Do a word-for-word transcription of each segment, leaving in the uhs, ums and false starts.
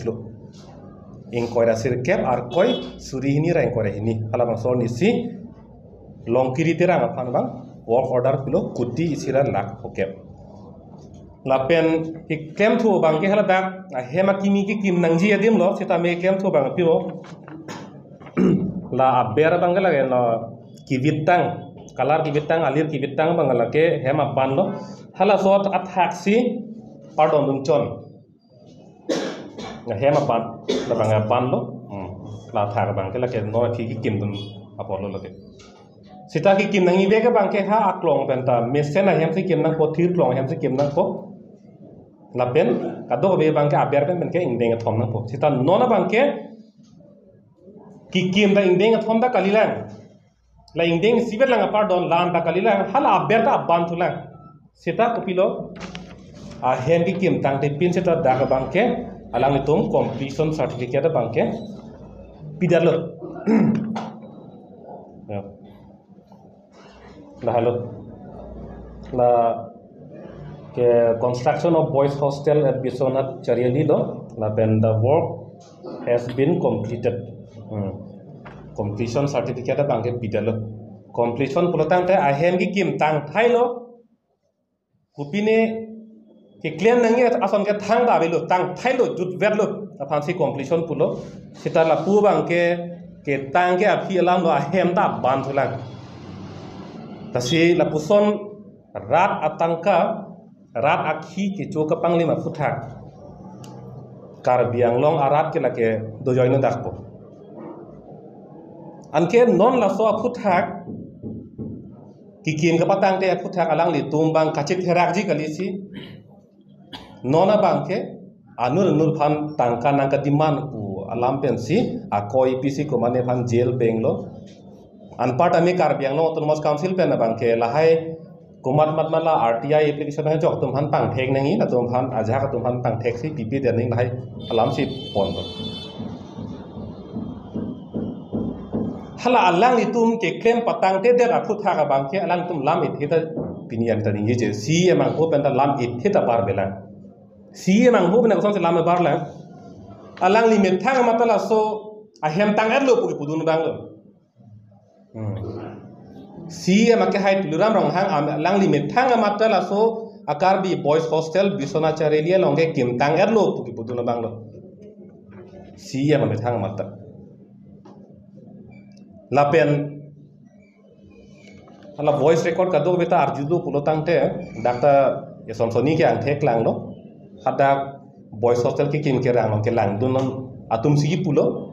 Klo. Ingkoi ra sirkep, arkoi suri hini ra ingkoi ra hini. Halabangso arnisi Longkiri Terang aphan abang work order pilo kuti isi ra lakh phokep. Lapen keklemthu abangke haladak ahem akimi kekim nangji adim lo, sitame keklemthu abang pilo. La aber abangke lake no kivitang, color kivitang, alir kivitang abang lake hem aban lo. Halaso athaksi pardon dun chon. Ahem aban, labang aban lo. Hmm. La athak abangke lake no athi kekim dun apor lo lake. Sita kekim nangji abangke ha aklong penta mesen ahem si kim nangpo, thir klong ahem si kim nangpo. Lapen kadokave abangke aber pen penke ingdeng kethom nangpo. Sita non abangke kekim ta ingdeng kethom ta kalilang. La ingdeng isivet lang apardon, la-an ta kalilang, hala aber ta aban thulang. Sita kopilo, ahem kekim tangte pin sita dak abangke alanglitum completion certificate abangke pidetlo. Ya. Lahelo. La ke construction of boys hostel at Biswanath Chariali lo, lapen the work has been completed. Hmm. Completion certificate abangke pidetlo. Completion pulo tangte ahem kekim tangthailo. Kopine keklem nangji ason ke thangta avelo, tangthailo, jutvetlo aphansi completion pulo. Sita lapu abangke ketang ke aphi alam lo, ahem ta aban thulang. Lasi lapuson rat atangka, rat akhi kecho kapanglim aphuthak Karbi Anglong arat ke lake dojoino dakpo. Anke non laso aphuthak kekim kapatangte aphuthak alanglitum abang kachitherakji kalisi. Non abangke anur anur aphan tangka nangkademand pu alam pensi akoi pisi komane aphan jail penglo. Anparta me Karbi Anglong Autonomous Council pen abangke lahai komat mat ma la R T I application ajok atum aphan pangthek nangji, latum aphan ajahak atum aphan pangtheksi pipe dia ning lahai alamsi ponlo. Hala alanglitum keklem patangtedet aphuthak abangke alanglitum lam ethe ta pini an ta ningjeje. C E M angho penta lam ethe ta barbelang. C E M angho penta kosonsi lam barlang. Alangli methang amat ta laso ahem tang-etlo pu kepudun abang lo. Hmm. C E M akehai Tuliram Ronghang am-, alangli methang amat ta laso a-Karbi Boys Hostel Biswanath Chariali along kekim tang-etlo pu kepudun abang lo. C E M amethang amat ta. Lapen hala voice record kadokave ta arjulo pulo tangte, dak ta eson soni ke angthek langlo. Hadak boys hostel kekim kerang along kelangdun atum si pulo.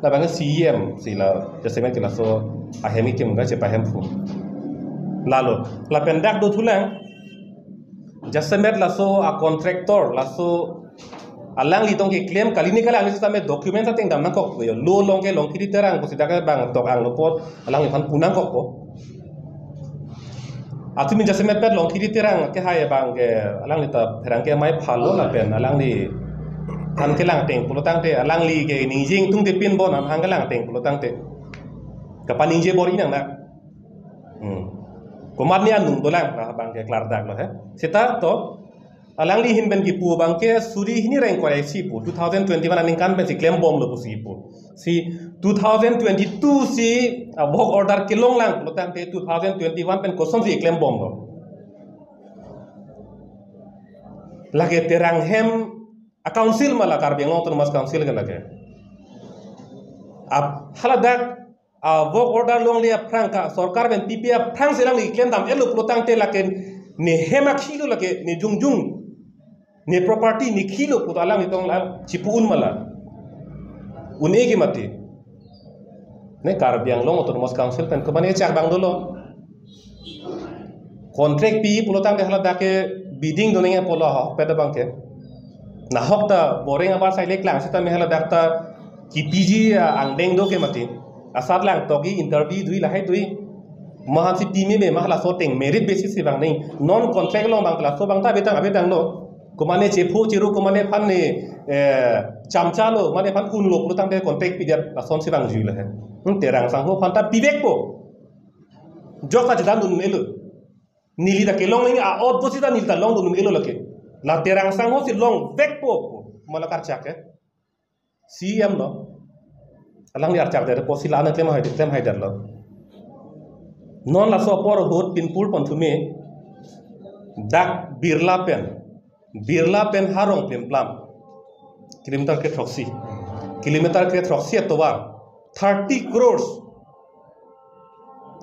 Labang C E M si la jasemet ke laso ahem kekim ga chepahem phu. Lalo, lapen dak dothulang. Jasemet laso a-contractor, laso alangli tong keklem kali ni kalang ni sitame document ateng dam nangkok yo. Lo along ke Longkiri Terang pusi dak abang tok angno apot alangliphan pu nangkokpo. Atum jasemet pet Longkiri Terang kehai abangke alangli ta pherangke amei phalo lapen alangli aphan kelang ateng pulo tangte alangli ke ningje ingtungte pin bon an hang kelang ateng pulo tangte kapaningje bor-i nang na. Hmm. Komat ni anung dolang, nah, abangke klardak lo he. Seta to, alangli ahin pen kipu abangke suri hini ra ingkoi ra isi pu, two thousand twenty-one aningkan pensi klembomlo pusi kipu. Si two thousand twenty-two si, ah, work order kelonglang pulo tangte two thousand twenty-one pen kosonsi klembomlo. Lake Terang hem a-council ma la Karbi Anglong Autonomous Council ke lake. Ap, haladak a-work order longle aphrang ka sorkar pen pipe aphrang si alangli klem dam-etlo pulo tangte lake ne hem akhilo lake ne jongjong ne property ne khilo puta alanglitum la chipu un ma la. Un-e ke mati. Ne Karbi Anglong Autonomous Council pen komane chak bang dolo. Contract pi pulo tangte haladak ke bidding doning apotlo ahokpet abangke. Nahok ta boreng abar sai leklang sitame haladak ta kipiji, ah, angdeng do ke mati. Asat lang togi interview dui lahai dui. Mahan si pimi be mahala so ateng merit basis si bang ning. Non contract along bang laso bang ta abetang abetanglo. Komane chepho chiru komane aphan ne, eh, chamchalo, mane aphan unlo pulo tangte contract pidet lason si bang jui lahai. Hmm, Terang sangho aphan ta pivekpo. Jok ta jedan dun elo. Neli ta kelong nangji a-ot pusi ta neli ta longdun elo lake. La Terang sangho si longvekpo. Mala karchak ke. C E M lo. Alangli archak det apotsi la-an klem hai, klem hai det lo. Non laso apor ahut pinpur pon thume dak Birla pen, Birla pen Harong Pimplam, kilometer kre throksi, kilometer kre throksi atovar thirty crores.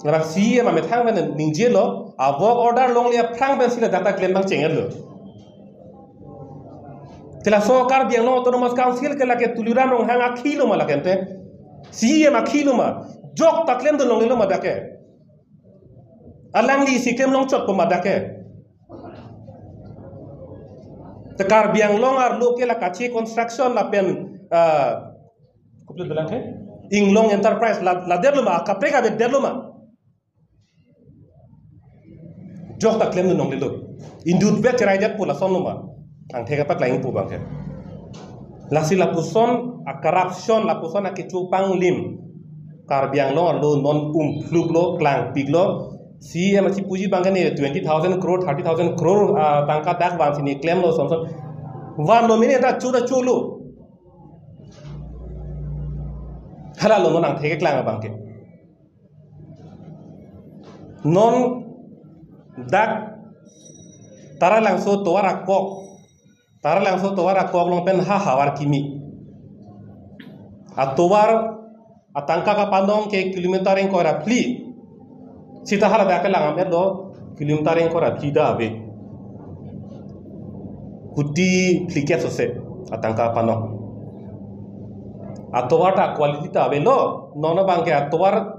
Labang C E M amethang pen ningjelo, a work order longle aphrang pensi ladak ta klem abang chenglo. Te laso Karbi Anglong Autonomous Council ke lake Tuliram Ronghang akhi lo ma lake ante? C E M akhi lo ma? Jok ta klemdun longlelo ma dak ke? Alangli si klem longchotpo ma dak ke? Te Karbi Anglong arlo ke la Kache Construction lapen, ah, kopilo dolang ke? Inglong Enterprise la, la det lo ma, kaprek ave det lo ma? Jok ta klemdun longlelo. Indut vet cherai detpo lason lo ma? Angthek apat lain pu abang ke. Lasi lapuson a corruption, lapuson akecho panglim Karbi Anglong arlo non umpluk lo, klangpik lo. C E M achipuji abang ke ne twenty thousand crore, thirty thousand crore, ah, tangka dak vansi ne klemlo son son. Vanlo mene ta chu ta chulo. Hala lo non angthek keklang abang ke. Non dak Taralangso tovar akok, Taralangso tovar akok along pen ha havar kimi. Atovar atangka kapanong ke kilometer ingkoi ra phli. Sita hala dak ke langam-etlo, kilometer ingkoi ra phli ta ave. Kuti phli ke sose atangka kapanong. Atovar ta quality ta avelo, non abang ke atovar